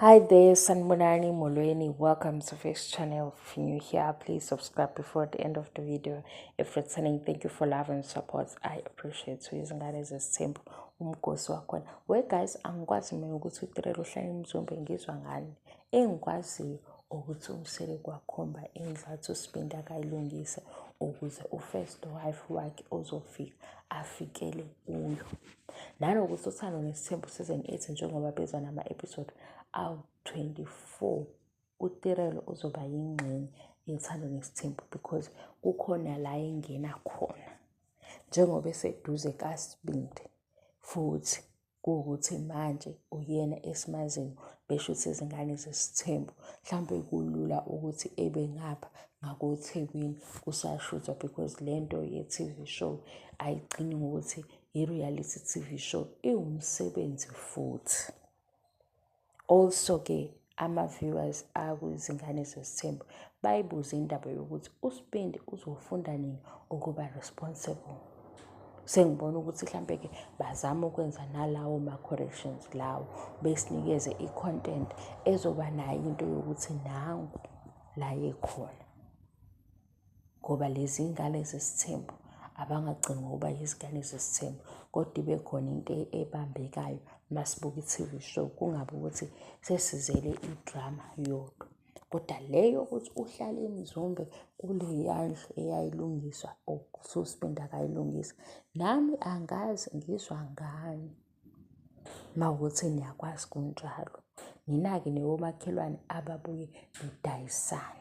Hi there, Sanibonani Molweni. Welcome to Fish Channel. If you're new here, please subscribe before the end of the video. If returning, thank you for love and support. I appreciate you. Izingane zesithembu umgosi wakhona. We guys, angikwazi mina ukuthi uTirelo uhlale emzombe ngizwa ngani. Engikwaziyo ukuthi uMsele kwakhomba indlu athi uSibindi akayilungise ukuze u-first wife wakhe ozofika afikele kuyo. Nanokuthi uThando Nesithembu season 8 njengoba bezwa nama-episode awu-24 uTirelo uzoba yingxenye yeThando Nesithembu because kukhona la engena khona njengoba eseduze kaSibindi futhi kuwukuthi manje uyena esimaziyo besho ukuthi izingane zesithembu mhlawumbe kulula ukuthi ebe ngapha ngakoThekwini kusashuthwa because le nto ye-TV show ayigcini ngokuthi i-reality TV show iwumsebenzi futhi. Also-ke ama-viewers akwizingane zesithembu bayibuze indaba yokuthi uSibindi uzofunda nini ukuba responsible. Sengibona ukuthi mhlampe-ke bazama ukwenza nalawo ma-corrections lawo besinikeze i-content ezoba nayo into yokuthi nangu la ekhona. Ngoba lezi ngane zesithembu abangagcini ngokuba yizingane zesithembu kodwa ibe khona into ebambekayo masibuka i-T_V show kungabi ukuthi sesizele i-drama yodwa. Kodwa le yokuthi uhlale eMzumbe kuleya ndlu eyayilungiswa uSibindi akayilungisa, nami angazi ngizwa ngani. Mawukuthi niyakwazi kunjalo. Nina-ke niwomakhelwane ababuye nidayisane.